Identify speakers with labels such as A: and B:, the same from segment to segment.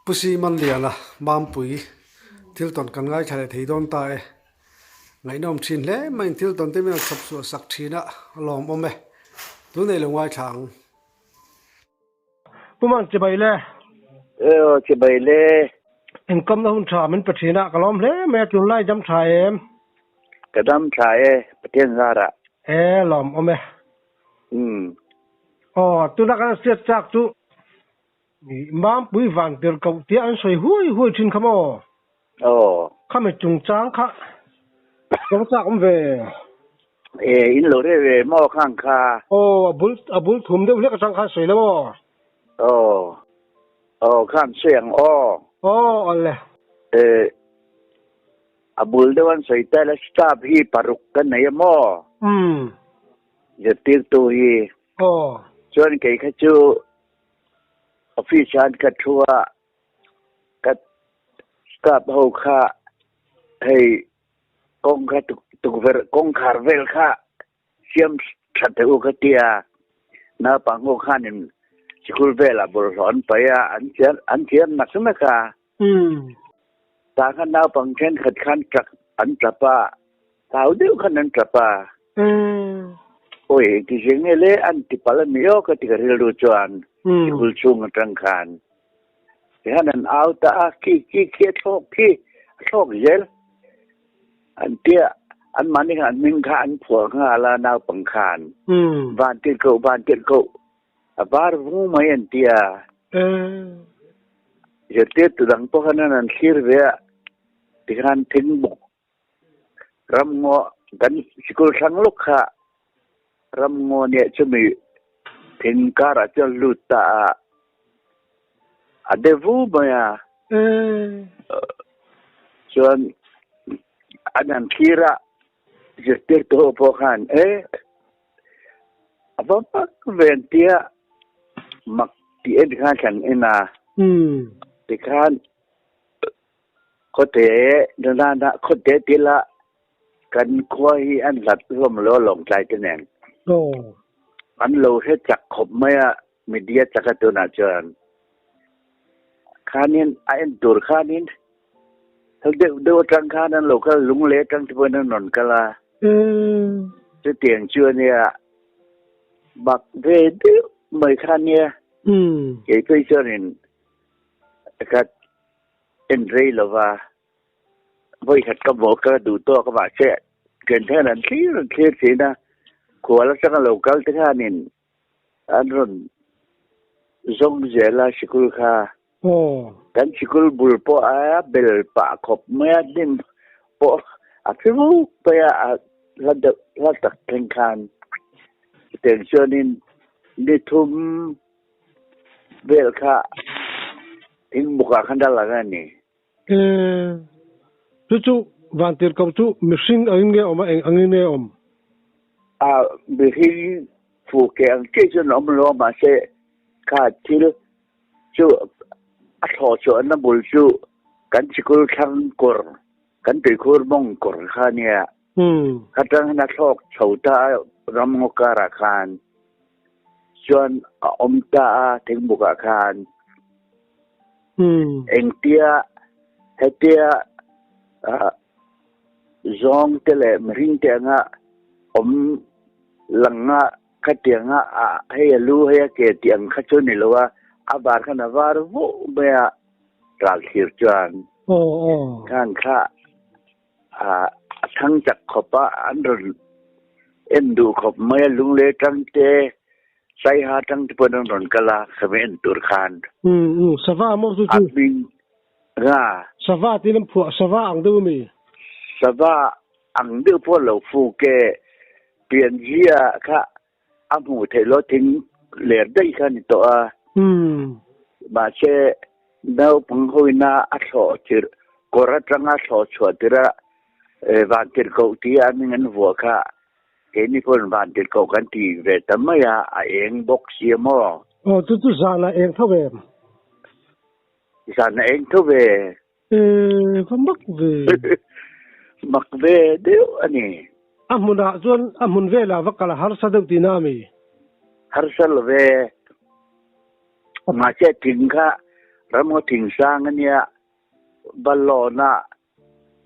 A: Pu Simanliana Mampui thil tawn kan ngaithla leh thei dawn ta e. Ngaihnawm thin hle maiin thil tawn te min rawn chhawp chhuah sak thin a, a lawmawm e. Tunei lo ngaithla ang. Pu Man chibai le.
B: E aw chibai le.
A: Inkawmna hun tha min pe thin a, ka lawm hle mai a, tunlai dam tha em?
B: Ka dam tha e, Pathian zarah.
A: E lawmawm e.
B: Umm.
A: Aw, tuna kan hriat chak chu Mampui van tirh koh tia an sawi huai huai thin kha maw?
B: Aw.
A: Khami chungchang kha ka va chak awm ve.
B: E, in lo reh ve maw khang kha?
A: Aw, a bul a bul thum deuh hlek atang khan sawi lo maw?
B: Aw, aw khan sawi ang aw.
A: Aw, awle.
B: E, a bul deuh an sawi ta la staff hi paruk ka nei a maw?
A: Umm.
B: Zirtirtu hi.
A: Aw.
B: Chuan kei kha chu office ah an ka thu a, ka staff ho kha hei kawng kha tukverh kawngkhar vel kha siam tha teh u ka ti a, naupang ho khanin sikul velah bawlhhlawh an paih a, an chiar an chiar nak nak a. Tah khan naupang thenkhat khan tap an tap a, hlau deuh khan an tap a. Awi engti zir nge le an ti palh a ni aw ka ti ka rilru chuan sikul chhung atang khan. Tihian an au ta a, khi khi khi a thlawk khi a thlawk zel an tia anmahni khan an hming kha an phuah nghal a naupang khan. Van tirh koh van tirh koh A var vung mai an ti a. Zirtirtu dang pawh khan an thlir ve a, tikhan thingbuk ramngaw kan sikul thlang lawk kha ramngaw nia chumi thing karah chuan lut ta a, a de vu mai a. Chuan an han thlir a, zirtirtu ho pawh khan e. A va mak ve an tia, mak tih en khan thlan en a. Tikhan khawte nana khawte ti la kan khua hi an hlat hlawm lo Lawngtlai te nen. An lo hre chak khawp mai a media chak a tunah chuan. Khanin a en tur khanin Hel deuh deuh atang khan an lo kal lung leh atang te pawhin an rawn kal a. Chutiang chu a nia, mak ve deuh mai kha a nia. Kei phei chuanin ka en rei lo va, vawikhat ka bawh ka duh tawk a mahse ken hian an thlir an thlir thin a, khual atanga lo kal te khanin An rawn zawng zel a sikul kha. Kan sikul bul pawh a bel pah khawp mai a, hnim pawh a phi vuk mai a, a hla deuh hla tak thleng khan. Chutiang chuanin ni thum vel kha thingbukah khan a lang a ni.
A: Chu chu vantirhkoh chu mihring angin nge awm a, eng angin nge awm?
B: A, mihring fu ke ang chiah chuan a awm lo a, mahse kha thil chu a thlawh chhuahna bul chu kan sikul thlang kawr, kan tuikhur mawng kawr kha a nia. Kha tang hian a thlawk chho ta a ramngaw karah khan chuan a awm ta a thingbukah khan. Engtia hetia zawng te leh mihring te anga awm langa khatianga hei a lu hei a ke tih ang kha chu ni lo a, a var khan a var vuh mai a ral thlir chuan khan kha a thang chak khawp a, an rawn en duh khawp mai a lunglei atang te Saiha atang te pawhin an rawn kal a, khami en tur khan.
A: Umm sava maw chu chu?
B: A hming nga.
A: Sava tiin an phuah, sava ang deuh ami?
B: Sava ang deuh pawh lo fuk e, pianzia kha a hmuh theih lo thing ler daih kha a ni tawh a.
A: Umm.
B: Mahse naupang hoina a thlawh tirh, kawr atanga thlawh chhuah tirh a van tirh koh tia a hming an vuah kha Keini pawhin van tirh koh kan ti ve ta mai a, a eng bawk si a maw?
A: Aw, chu chu zan a eng tho ve.
B: Zan a eng tho ve.
A: E, va mak ve.
B: Mak ve deuh a ni.
A: A hmunah chuan a hmun velah va kal a harsa deuh tihna a mi?
B: Harsa lo ve. Mahse thing kha. Ramngaw thingsang a nia, va lawn a,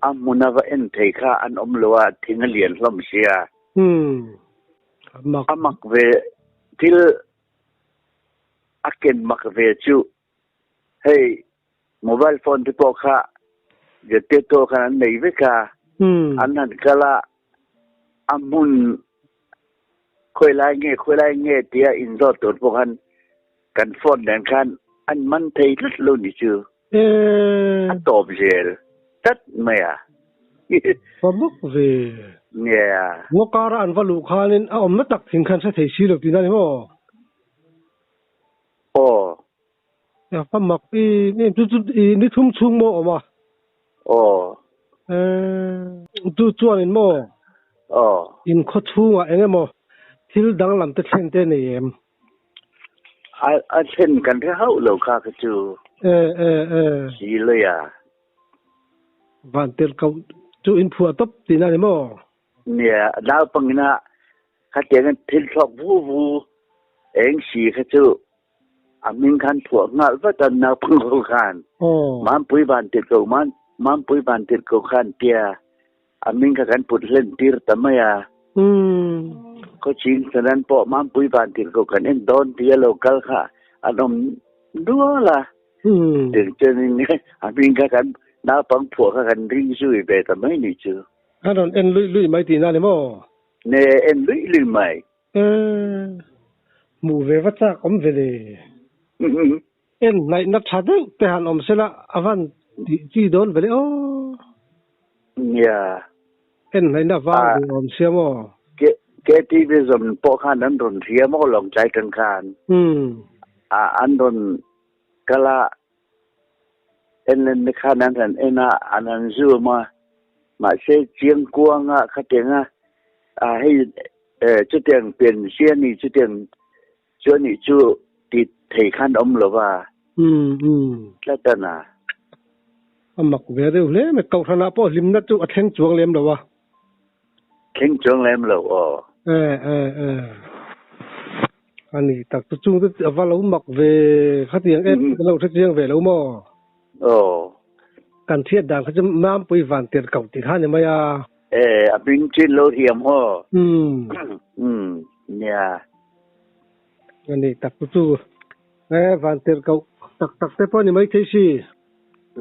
B: a hmun a va en thei kha an awm lo a, thing a lian hlawm sia.
A: Umm, a mak.
B: A mak ve, thil a ken mak ve chu hei mobile phone te pawh kha zirtirtu khan an nei vek a, an han kal a, a hmun khawi lai nge khawi lai nge tia inzawt tur pawh khan kan phone nen khan an man thei tlat lo ni chu a tawp zel tlat mai a.
A: Va bawk ve.
B: Nia.
A: Ngaw kara an va luh khanin a awmna tak thing khan hre thei si lo tihna ni maw?
B: Aw.
A: Ka mak i chu chu i ni thum chhung maw awm a?
B: Aw.
A: Chu chuanin maw?
B: Aw.
A: In khaw chhungah eng emaw thil danglam te thlen te nei em?
B: A a thlen kan hre hauh lo kha kha chu.
A: E e e.
B: Si lawia.
A: Van tel ko chu in phuah tawp tihna ni maw?
B: Nia, naupangina khatiang thil thlawk vu vu eng si kha chu A hming khan phuah nghal vat a naupang ho khan. Mampui van tirh ko Mampui van tirh ko khan tia a hming kha kan put hlen tir ta mai a. Khawchhing sanan pawh Mampui van tirh ko kan en dawn tia lo kal kha an awm nual a. Tichuanin a hming kha kan naupang phuah kha kan ring zui ve ta mai ni chu.
A: A rawn en luih luih mai tihna ni maw?
B: Ne en luih luih mai.
A: Hmuh ve va chak awm ve le. En hnaihna tha deuh te han awm sela a van tih chi dawn ve le aw.
B: Nia.
A: En hnaihna vang ve awm sia maw.
B: KTV zawm pawh khan an rawn hria maw Lawngtlai tan khan. An rawn kal a en len te khan an han en a, an han zoom a, mahse chiangkuanga khatianga a hei chutiang pian si a ni chutiang chu a nih chu ti thei khan awm lo va tlat a na.
A: A mak ve deuh hle mai, Kohhranah pawh hlimna chu a thleng chuang lem lo a.
B: Thleng chuang lem lo aw.
A: E e e. A ni tak chu chung te a va lo mak ve khatiang em kan lo hre chiang ve lo maw?
B: Aw.
A: Kan thiat dan kha chu Mampui van tir ko tih kha ni mai a.
B: E a hming chin lo hiam haw.
A: Umm.
B: Umm nia.
A: A ni tak chu chu e van tir ko tak tak te pawh ni mai thei si.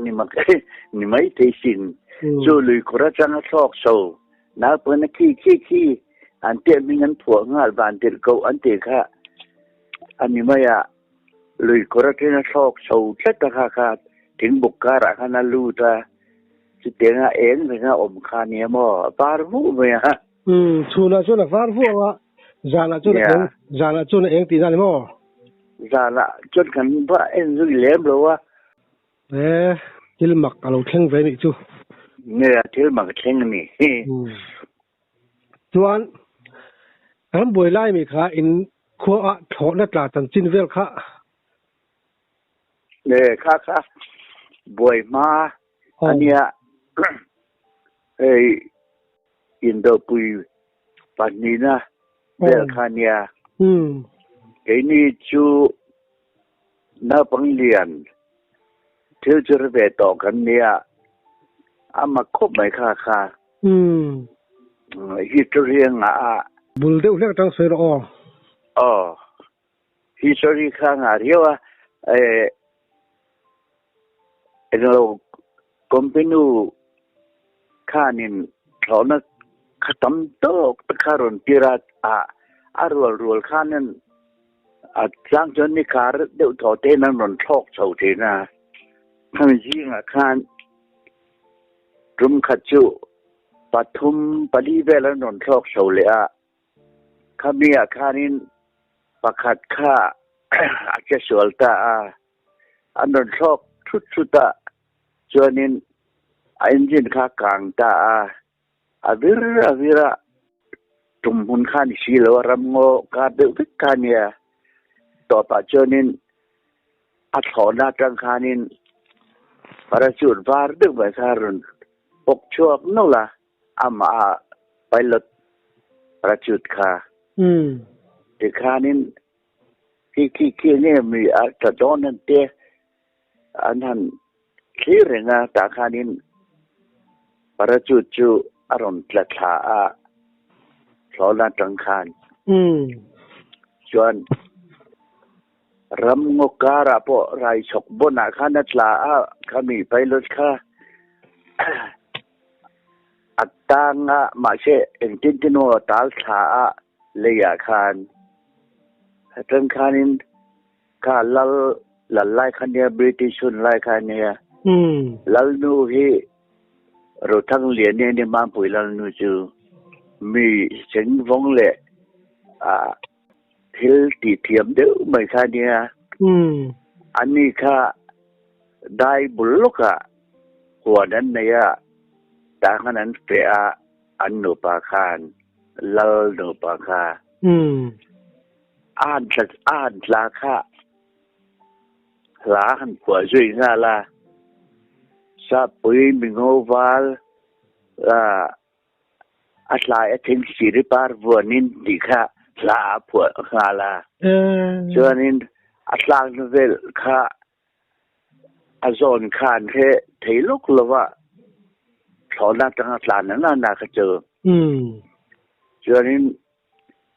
B: Ni mak ni mai thei sin. Chu lui khur atanga thlawk chho naupangna khi khi khi an teh hming an phuah nghal van tirh koh an tih kha a ni mai a. Lui khur atanga thlawk chho tlat a kha kha thingbuk karah khan a lut a, chutianga eng renga awm kha nia maw a var vuh mai a.
A: Umm chhunah chuan a var vuh ang a, zanah chuan a eng zanah chuan a eng tihna ni maw?
B: Zanah chuan kan va en zui lem lo a.
A: E, thil mak a lo thleng ve nih chu.
B: Nge a thil mak a thleng a ni.
A: Chuan rambuai lai mi kha in khua ah thlawhna tla chanchin vel kha.
B: Nge kha kha buai hma a nia hei indopui pahnihna vel kha a nia. Keini chu Naupang lian thil chu ri ve tawh kan nia, a mak khawp mai kha kha. History a ngah a.
A: Bul deuh hlek atang sawi rawh aw.
B: Aw, history kha a ngah riau a, englo company khanin thlawhna kha tam tawk te kha rawn tir a, a rual rual khanin A tlang chuan ni khar deuh thaw te hian an rawn thlawk chho thin a, khami zingah khan tum khat chu pathum pali vel an rawn thlawk chho leh a, khami ah khanin pakhat kha a che sual ta a, an rawn thlawk thut thut a, chuanin a engine kha a kang ta a. A vir a vir a, tum hmun kha ni si lo a, ram ngaw kar deuh vek kha a nia. Tawpah chuanin a thlawhna atang khanin parachute var deuh mai kha a rawn pawk chhuak nawlh a, amah a pilot parachute kha. Tikhanin khi khi khi nge mi a tla dawn an tia. An han thlir reng a, tah khanin parachute chu a rawn tla thla a, thlawhna atang khan chuan ram ngaw karah pawh raichhawk bawnah khan a tla a, khami pilot kha a tang a, mahse engtin tin emaw a tal thla a leiah khan atang khanin Kha lal lal lai kha nia British hun lai kha nia. Lalnu hi Rothangliani a ni Mampui lalnu chu mi chengvawng leh ah thil tih thiam deuh mai kha nia. Ani kha dai bul lawkah huan an nei a, tah khan an feh a an nupa khan lal nupa kha. A han tla a han tla kha hla a han phuah zui nghal a, Sappui mingo val a tlai a thing siri par vuanin tih kha hla a phuah nghal a. Chuanin a tlakna vel kha a zawn khan hre thei lawk lo va, thlawhna atanga tlan an an a kha chu. Chuanin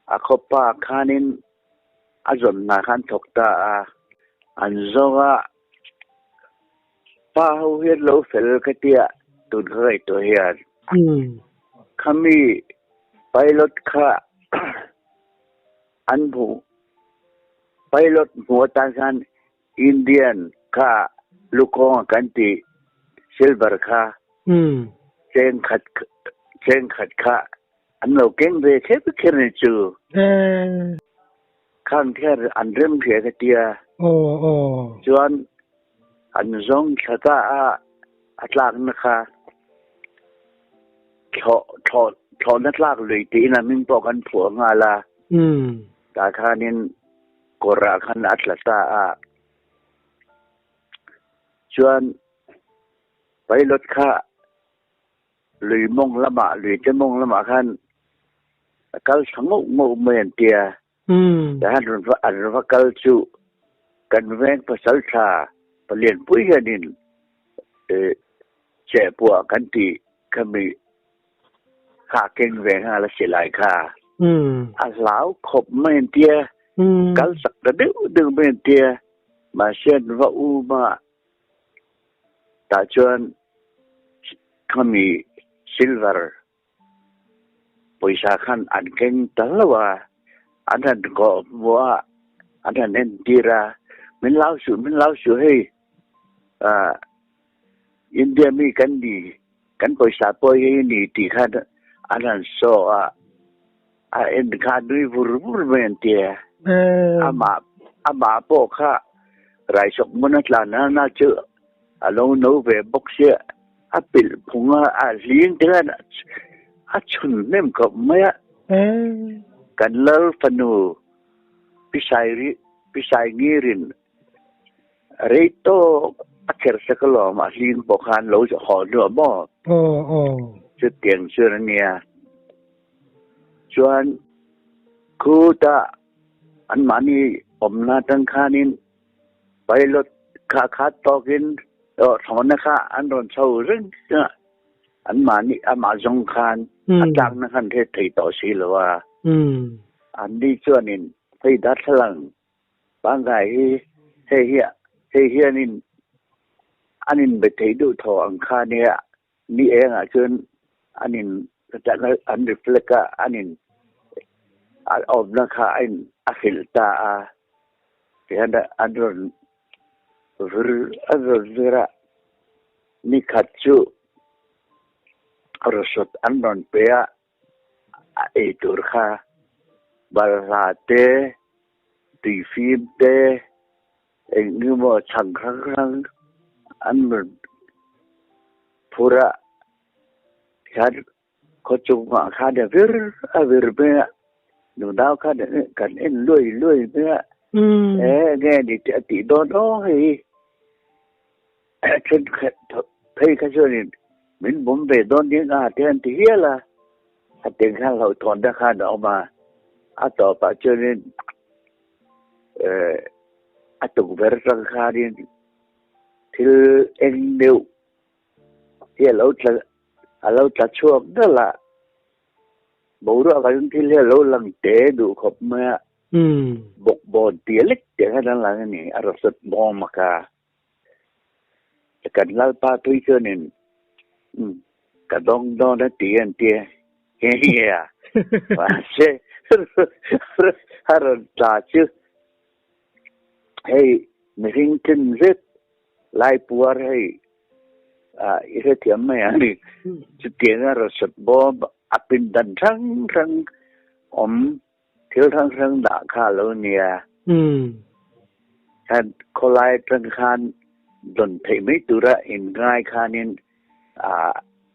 B: A khawpa khanin a zawn hna khan thawk ta a, an zawng a, pa ho hian lo fel ka tia tun ka ngaihtuah hian khami pilot kha an hmuh pilot hmuh atan khan Indian kha lukawng a kan tih silver kha chengkhat chengkhat kha An lo keng ve kher kher ni chu. Khang kher an rem hria ka tia. Chuan an zawng thla ta a, a tlakna kha thlawh thlawh thlawhna tlak lui tiin a hming pawh kan phuah nghal a. Tah khanin kawrah khan a tla ta a. Chuan pilot kha Lui mawng lamah, lui te mawng lamah khan a kal thla ngauh ngauh mai an tia. Tihian rawn va an va kal chu kan veng pasal tha palianpui hianin chehpuah kan tih khami kha a keng ve nghal a silai kha. A hlau khawp mai an tia. Kal chak ta deuh deuh mai an tia. Mahse an va um a. Tah chuan khami silver pawisa khan an keng ta lo a, an han kawh hmuh a, an han entir a, min lau suh, min lau suh hei ah India mi kan ni, kan pawisa pawh hi ni tih khan an han saw a, a en kha a nui vur vur mai an ti a. Amah amah pawh kha raisawk hmun a tlan a na chu a lo no ve bawk sia, a pilh phung a, a hling te khan a chhun hnem khawp mai a. Kan lal fanu Pi Sairi Pi Saingirin rei tawk a kher sak alawm a hling pawh khan lo haw hnuah maw? Chutiang chuan a nia. Chuan khutah anmahni awmna atang khanin pilot kha khat tawkin thlawhna kha an rawn chho reng a, anmahni amah zawng khan a tlakna khan hriat thei tawh si lo a. Anni chuanin hei darthlalang pangngai hi hei hi hei hianin an inbe thei duh thaw ang kha nia. Ni engah chuan an in an reflect a, an in a awmna kha a in a hrilh ta a, tihian an rawn vir an rawn vir a, ni khat chu rawsawt an rawn pe a, a ei tur kha balhla te, tuifim te, eng emaw chhang hrang hrang an rawn phur a, tikhan khaw chungah khan a vir a vir mai a, nunau khan kan en luai luai mai a, e nge ni tih a tih dawn aw hei thenkhat phei kha chuanin min bum ve dawn ding a te an ti hial a, a teng khan hlauhthawn te khan a awm a, a tawpah chuanin a tukverh atang khanin. Thil eng deuh hi a lo tla a lo tla chhuak dal a, boruak ah chuan thil hi a lo lang te duh khawp mai a, bawkbawn tia lek tih khan a lang a ni, a rawn sawt bawm a kha. Kan Lalpa tui chuanin ka dawng dawn a ti an tia nghe nghe a, mahse a rawn tla chu hei mihring tlin zet lai puar hei i hrethiam mai ang ni. Chutiang a rawn sawt bawm a pindan hrang hrang awm Thil hrang hrang dah kha a lo nia. Khan khawlai atang khan dawn theih mai tura inngai khanin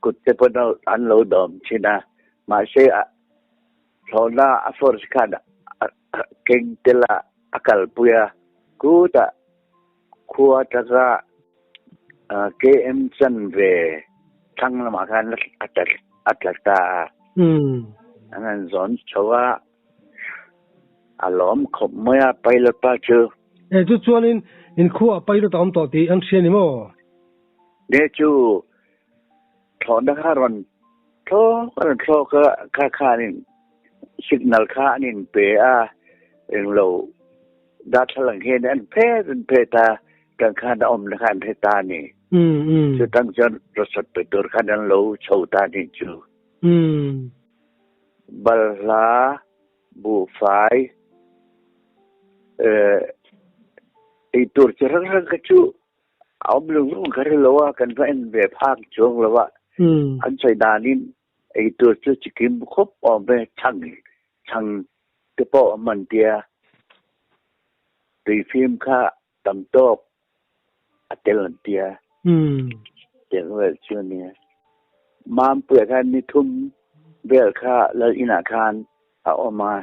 B: kut te pawn an lo dawm thin a. Mahse thlawhna a force khan keng tel a a kalpui a. Kutah khua atanga KM chanve thlang lamah khan a tla ta a. An han zawn chho a, a lawm khawp mai a pilot pa chu.
A: E chu chuanin in khuaah pilot a awm tawh tih an hria ni maw?
B: Ne chu thlawhna kha rawn thlawk a rawn thlawk a, kha khanin signal kha an inpe a, englo darthlalang hian an phet an phet a, tang khan a awmna kha an hre ta a ni. Chu tang chuan rawsawt pe tur khan an lo chho ta a ni chu. Balhla, buhfai, eitur chi hrang hrang kha chu a awm lung lung kha hre lo a, kan va en ve phak chuang lo a. An sawi danin eitur chu chikim khawp awm e, chhang chhang te pawh awm an tia. Tuifim kha tam tawk a tel an tia. Tiang vel chu a nia. Mampuia khan ni thum vel kha lal inah khan a awm a.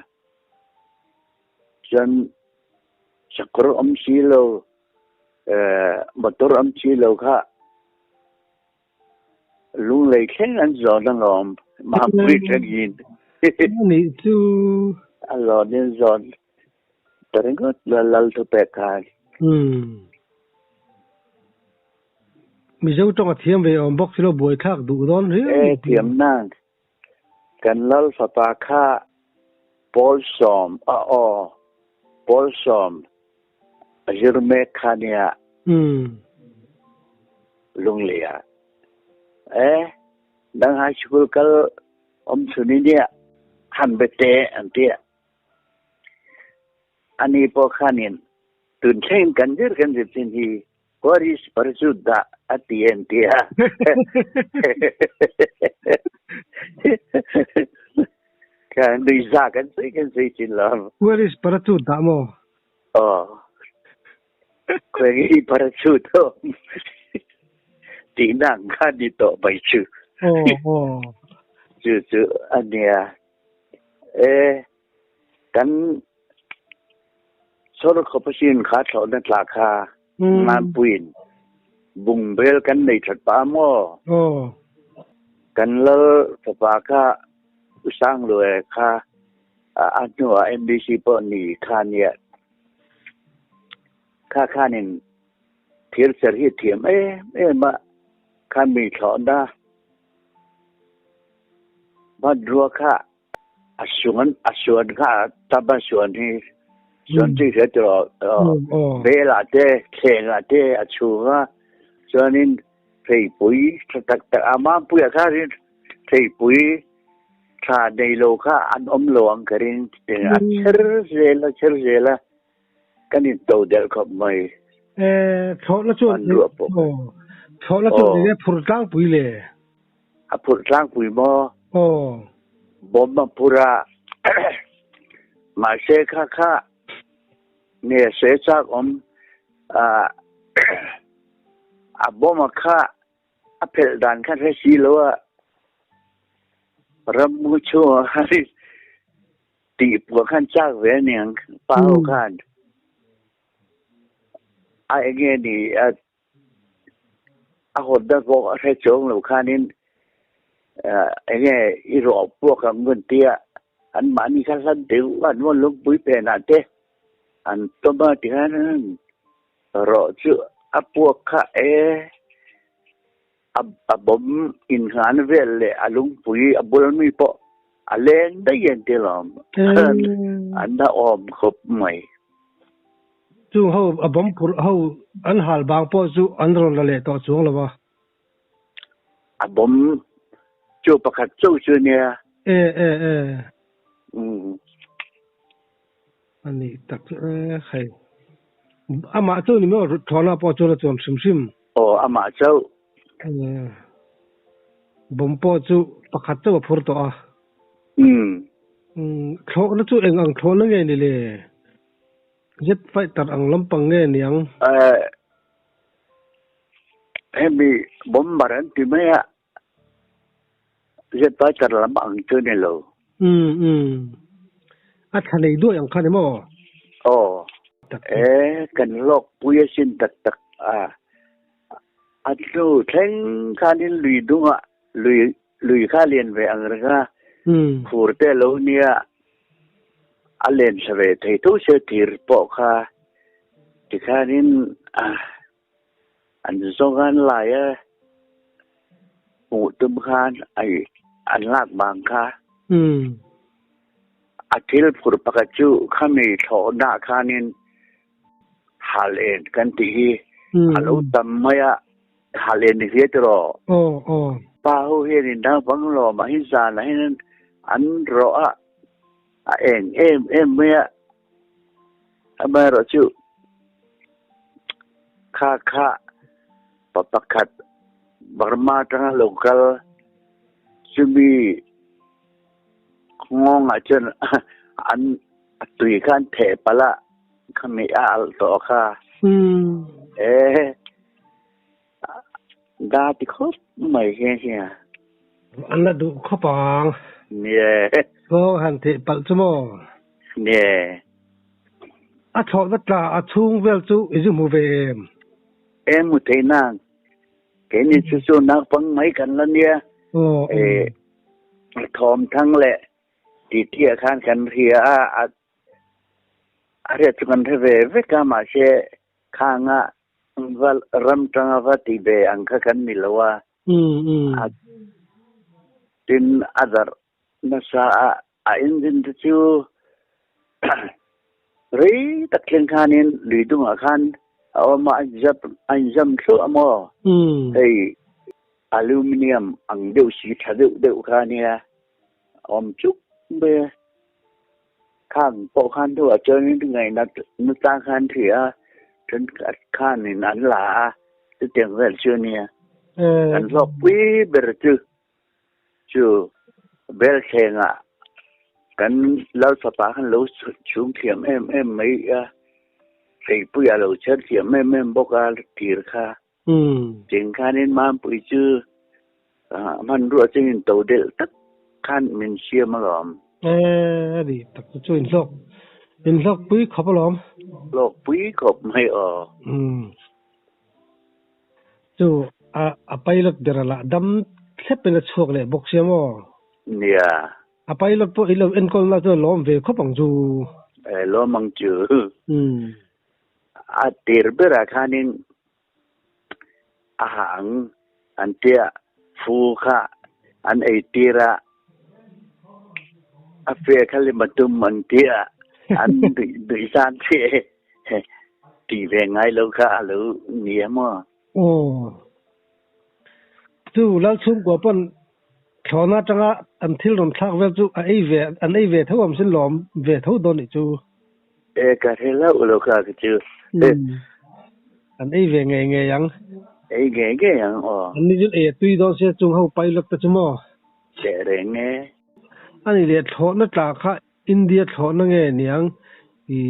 B: Chuan sakawr awm si lo, motor awm si lo kha Lunglei thleng an zawn alawm, Mampui thlengin.
A: Anih chu.
B: A zawnin zawn ta ringawt la lal thupek khan.
A: Mizo tawng a thiam ve awm bawk silo buaithlak duh dawn riau.
B: E thiam nan kan lal fapa kha pawl sawm a aw pawl sawm A zir mek kha nia Lunglei ah. E, dang high school kal awm chhun i nia han be te an tia. Ani pawh khanin tun thleng kan zir kan zir chin hi where is parachute dah a ti an tia. Kha nuihza kan sawi kan sawi chin lo.
A: Where is parachute dah maw?
B: Aw. Khawi parachute ho tihna ang kha ni tawh mai chu.
A: Aw aw.
B: Chu chu a nia. E kan sawrkhawp asin kha thlawhna tla kha Nganpuiin bungbel kan nei that pah a maw?
A: Aw.
B: Kan lal fapa kha U Sangluaia kha a hnuah MDC pawh ni kha nia. Kha khanin thir cher hi thiam em em a, kha mi thlawhna hmanrua kha a suan a suan kha tam a suan hi suan chi hria tiraw velah te thlengah te a chhung a chuanin theipui tha tak tak a mampuiah khanin theipui tha nei lo kha an awm lo ang ka ring a chher zel a chher zel a kan in to delh khawp mai.
A: Thlawhna chuan thlawhna chuan enge phur tlangpui le?
B: A phurh tlangpui maw?
A: Aw.
B: Bomb a phur a. Mahse kha kha nge se chak awm a bomb a kha a phelh dan kha hre si lo a ram mu chhungah khan tih puah khan chak ve aniang pa ho khan a enge ni a A hawtna pawh a hre chuang lo khanin eng nge i rawh puak ang ngun tia anmahni kha hlat deuh an vawn lungpui phenah te an tawm a tikhan rawh chu A puak kha e a bomb innghan vel leh a lungpui a bul mi pawh a leng daih an ti lawm. An la awm khawp mai.
A: Chung ho a bomb phurh ho an hal bang pawh chu an rawn la leh tawh chuang lo a.
B: A bomb chu pakhat chauh chu nia.
A: E e e. Umm. A nih tak chu e hei. Amah chauh ni maw thlawhna pawh chuan a chuan hrim hrim.
B: Aw amah chauh.
A: E. Bomb pawh chu pakhat chauh a phur tawh a.
B: Umm.
A: Umm thlawhna chu eng ang thlawhna nge ni le? Jet fighter ang lampang nge niang?
B: Eh, hemi bomber an ti mai a, jet fighter lam ang chu ni lo.
A: Umm umm. A thla nei duai ang kha ni maw?
B: Aw. Eh, kan lawk pui asin tak tak a. A hnu thleng khanin lui dungah lui Lui kha lian ve ang reng a, phur te lo nia a len thla ve thei tho se thir pawh kha tikhanin an zawng an lai a, hmuh tum khan ai an lak vang kha. A thil phur pakhat chu khami thlawhna khanin hal en kan tih hi a lo tam mai a. Hal en ni hle tiraw?
A: Aw aw.
B: Pa ho hianin naupang lawmah hi zanah hian an rawh a, a eng em em mai a. Amaherawh chu kha kha pa pakhat Burma atanga lo kal chumi nghawngah chuan an tui kha an theh palh a, khami a alh tawh kha. E. Da ti khawp mai hian hia.
A: An la duh khawp ang.
B: Nie.
A: Nghawng han theih palh chu maw?
B: Nie.
A: A thlawhna tla a chhung vel chu i zu hmu ve em?
B: Em hmu thei nang. Keini chu chu naupang mai kan la nia.
A: Aw.
B: E thawm thang leh titi ah khan kan hria a, a hriat chu kan hre ve vek a mahse khanga Va ram tanga va ti ve ang kha kan ni lo a, a tin a darh nasa a, a engine te chu rei tak thleng khanin lui dungah khan a awm a, a inzam thluah a maw? Hei aluminium ang deuh si tha deuh deuh kha nia a awm chuk mai a. Khang pawh khan hnuah chuanin ngaihna nachang khan thi a, thenkhat khanin an la a, chutiang vel chu a nia. Kan hlawkpui ber chu chu belthlengah kan Lalfapa khan lo chhung thiam em em mai a, hleipuiah lo chher thiam em em bawk a tir kha. Cheng khanin Mampui chu hmanrua chungin to delh tak khan min siam alawm.
A: E, a ni tak chu chu inhlawk, inhlawk pui khawp alawm.
B: Hlawk pui khawp mai aw.
A: Chu a a pilot ber a lah dam thlep in a chhuak leh bawk sia maw?
B: Nia.
A: A pilot pawh i lo enkawl na chuan lawm ve khawp ang chu.
B: E, lawm ang chu. A tir berah khanin a hah ang an tia fu kha an ei tir a, a fe kha lem a tum an tia an duihsan che tih ve ngai lo kha a lo ni a maw?
A: Aw. Chu Lalchhungkua pawn thlawhna atanga an thil rawn thlak vel chu a ei ve an ei ve tho awm sin lawm ve tho dawn nih chu.
B: E ka hre hlauh lo kha ka chu.
A: An ei ve ngei ngei ang.
B: Ei ngei ngei ang aw.
A: An ni chu ei a tui dawn sia chung ho pilot te chu maw?
B: Teh reng e.
A: Ani leh thlawhna tla kha India thlawhna nge niang i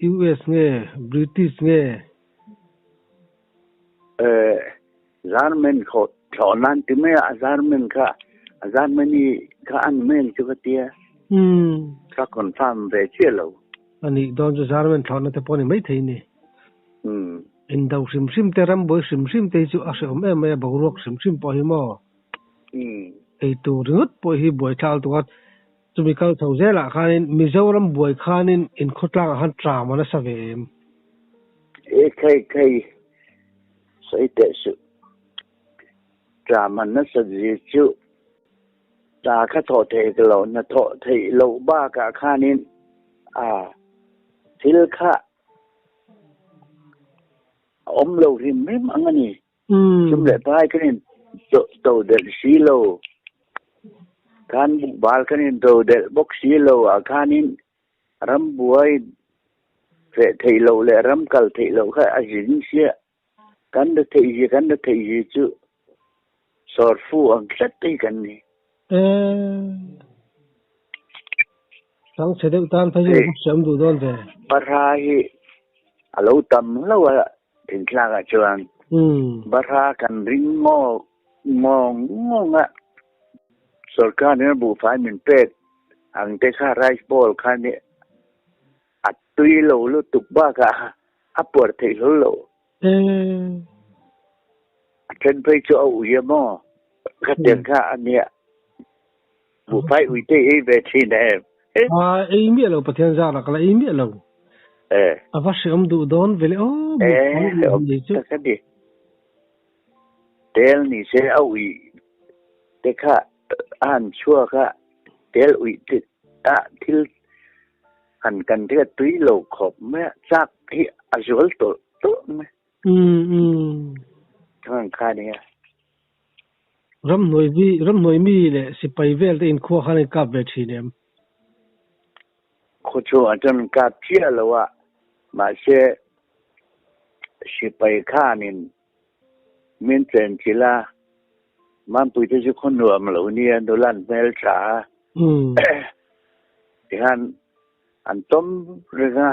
A: US nge British nge?
B: E German khaw thlawh nan ti mai a, German kha Germany kha an mail chu ka tia. Ka confirm ve chiah lo.
A: A nih dawn chu German thlawhna te pawh a ni maithei ni. Indo hrim hrim te rambuai hrim hrim te hi chu a hrehawm em mai a, boruak hrim hrim pawh hi maw? Eitur ringawt pawh hi buaithlak lutuk a, chumi kal chho zelah khanin Mizoram buai khanin inkhawtlangah khan tram a nasa ve em?
B: E khai khai. Sawi teh suh. Tla man nasat zia chu tla kha thawh theih ka lo, hna thawh theih loh bakah khanin a thil kha a awm lo hrim hrim ang a ni. Sum leh pai kan in to delh si lo, khan bukbal kan in to delh bawk si lo ah khanin rambuai feh theih loh leh ram kal theih loh kha a zin sia. Kan la theih zia, kan la theih zia chu sawr fu ang tlat te hi kan ni.
A: Sang chhe deuh tan phei chu ka hriam duh dawn ve.
B: Bahra hi a lo tam hlauh a thingthlak ah chuan bahra kan ring ngawk ngawng ngawng a, sorkar in a buhfai min pek ang te kha rice bowl kha ni a tui lo lutuk bakah a puar theih hlawl lo. A then phei chu a ui a maw? Ka tiang kha a nia. Buhfai ui te ei ve thin em?
A: A ei miah lo Pathian zar ah ka la ei miah lo. A va hreawm duh dawn ve le aw buhfai ui hi chu.
B: Tak a ni. Tel ni se a ui te kha a han chhuak a, tel ui te ah thil Han kan riat tui lo khawp mai a, chak hi a zual tawlh tawlh mai. Chuan kha nia.
A: Ramhnuai vi, ramhnuai mi leh sipai vel te inkhua khan an kap ve thin em?
B: Khaw chhungah chuan an kap chiah lo a, mahse sipai khanin min chen chilh a, Mampui te chu khaw nuam lo nia, nula an hmel tha a, tihian an tawm reng a,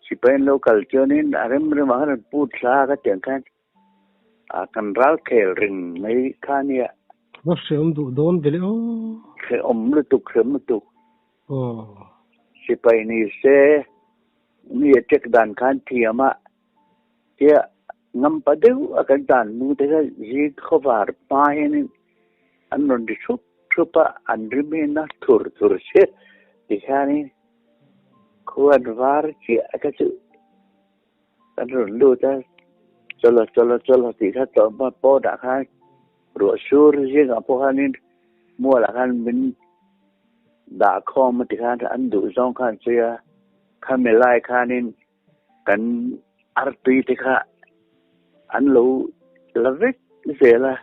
B: sipai an lo kal chuanin a rem remah khan an put thla a ka tiang khan kan ral khel reng mai kha nia.
A: Va hreawm duh dawn ve le aw.
B: Hreawm lutuk, hreawm lutuk. Sipai ni se mi a check dan khan thiam a, Tia ngampa deuh a kan tan hnu te kha zing khawvar hma hianin an rawn ri thup thup a, an ri min a thur thur chiah tikhianin khuan var chiah kha chu kan rawn lut a, chawlh chawlh chawlh tih kha tlawmhma pawnah khan ruah sur zingah pawh khanin mualah khan min dah khawm a tikhan an duh zawng khan an sawi a, khami lai khanin Kan artui te kha an lo la vek zel a,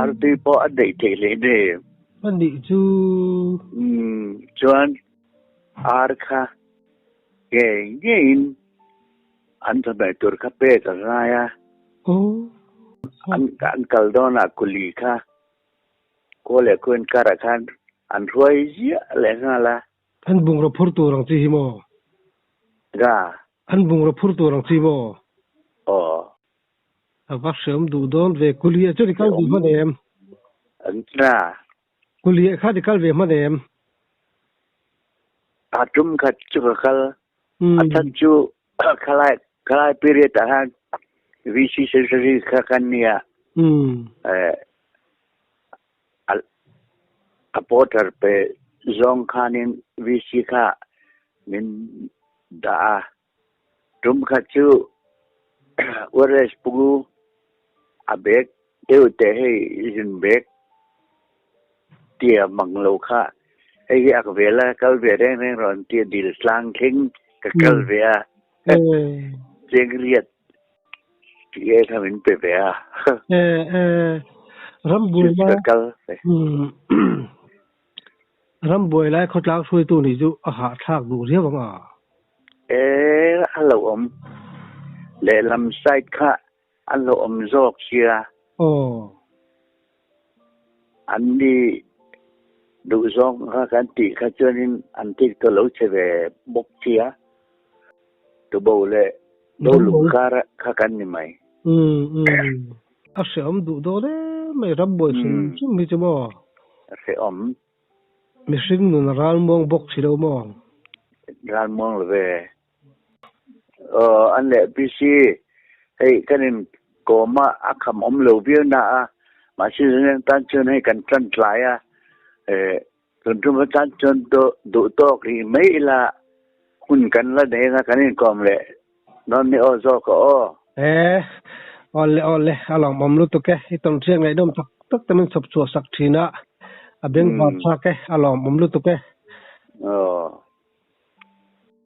B: artui pawh a daih theih hle hle.
A: A nih chu.
B: Umm chuan ar kha ngei ngeiin an chawhmeh tur kha pek a ngai a, an kal dawnah kuli kha kaw leh khaw inkarah khan an hruai ziah leh nghal a.
A: An bungraw phur tur ang chi hi maw?
B: Ga.
A: An bungraw phur tur ang chi maw?
B: Aw.
A: A va hreawm duh dawn ve. Kuliah chuan i kal ve hman em?
B: An na.
A: Kuliah khan i kal ve hman em?
B: A tum khat chu ka kal. A chhan chu khalai khalai period ah khan VC secretary kha kan nia. A porter pe zawng khanin VC kha min dah a, tum khat chu Wireless pu a bag deuh teh hei zin bag tia mang lo kha hei hi ak ve la kal ve reng reng rawh an tia dil tlang thleng ka kal ve a cheng riat Ti e kha min pe ve a.
A: Rambuai lai Rambuai lai khawtlang hruaitu nih chu a hahthlak duh riau ang a.
B: E a lo awm lehlam side kha a lo awm zawk sia.
A: Aw.
B: An ni duh zawng kha kan tih kha chuanin an thik tawh lo che ve bawk sia. Tubo leh Dolung kar kha kan ni mai.
A: Umm umm. A hrehawm duh dawn em mai rambuai hrim hrim hi chu maw?
B: A hrehawm.
A: Mihring nun a ralmuang bawk si lo maw?
B: Ralmuang lo ve. Aw an leh PC hei kan in kawm a a kham awm lo viau na a mahse zan tan chuan hei kan tan tlai a eh Tun tum atan chuan duh tawk rih mai ila hun kan la nei anga kan inkawm leh dawn ni aw zawk a aw.
A: E, Awle awle a lawmawm lutuk e i tawn hriat ngaihnawm tak tak te min chhawp chhuah sak thin a a beng var thlak e a lawmawm lutuk e.
B: Aw.